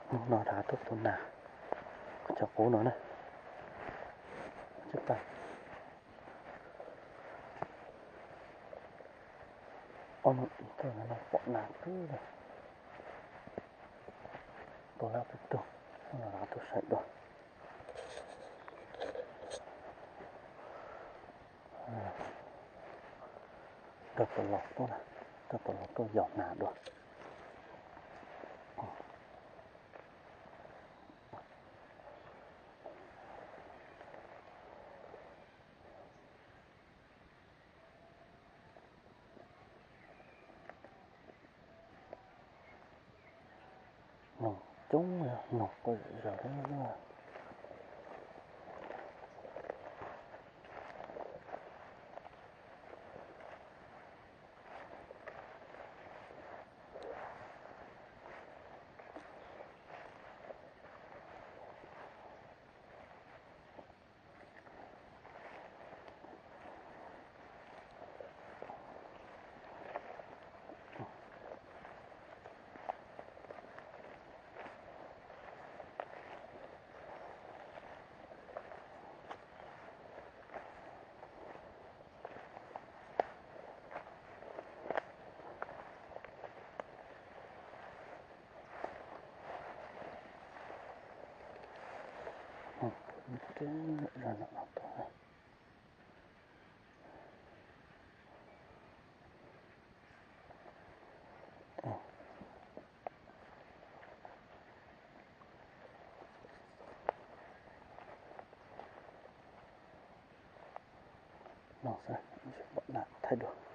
Hnub no rov tuaj tua nas cov qub no na. Ob hnub ib tuaj no pom nas twb tua lab twb tug, hnub no rov tuaj saib dua. Rau tom los tuaj, rau tom los tuaj yos nas dua. Noog coob, noog quaj zom zaws thiab. No xwb, tsis pom nas thaij dua.